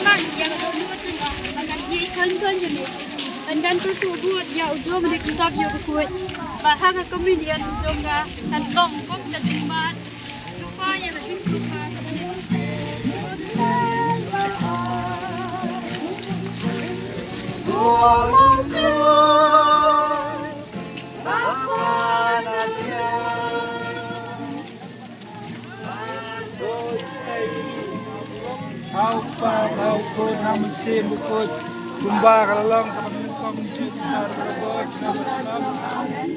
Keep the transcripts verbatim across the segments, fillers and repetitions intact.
Kan ïa ka dohnud jong nga, kan ïa kan kan jong nga. Kan kan tu tu buat ïa u jong dik sap ïa u kut. Ba ha ka communion jong nga kan long kum ka jingman. Rupa ïa ka jingsuka. Au Kpa, au Khun, au Mynsiem Bakhuid, kumba ka la long, ka ban kum jin, ka ban kum jin.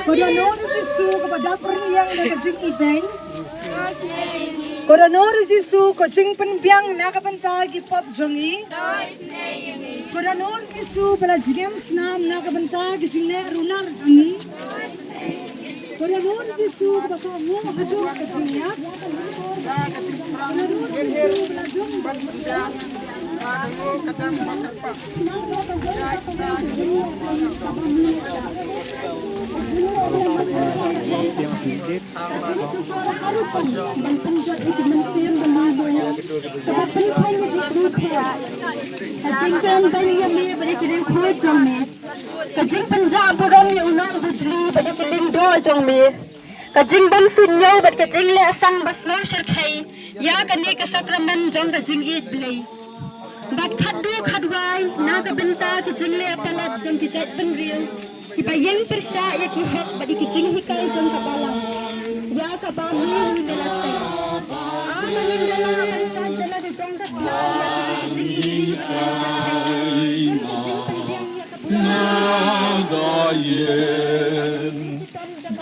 Ko da nor Jisu ko ba da pynbiang na ka jingibeiñ. Ko da nor Jisu ko jingpynbiang na ka bynta ki pop jong ngi. Ko da nor Jisu ba la jingem snam na ka bynta ki jingleh runar jong ngi. Ko da nor Jisu ba ka ngu haduh ka jingïap. Ka jingpynjah burom ïa u nongbujli bad ïa ki lyngdoh jong me. Ka jingbymsuidñiew bad ka jingleh sang ba sngewshyrkhei ïa kane ka sakramen jong ka jingïeit Blei. Bad khadduh khadwai na ka bynta ka jingleh palat jong ki jaitbynriew kiba ïeng pyrshah ïa ki hok bad ïa ki jinghikai jong ka balang. Ïa kaba me ngi la tei. Aba ngin da la ban sait da la ka jong ka sla ïa ka jingkylli. Nada yen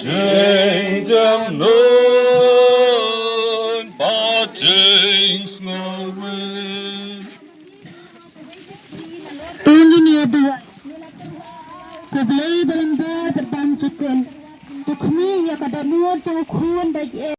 jingjam nun ba jingsngewin. Te ngin ïa duwai. Ko Blei ba lymda bad ban jukut. To khmih ïa ka dohnud jong u khun bad ïa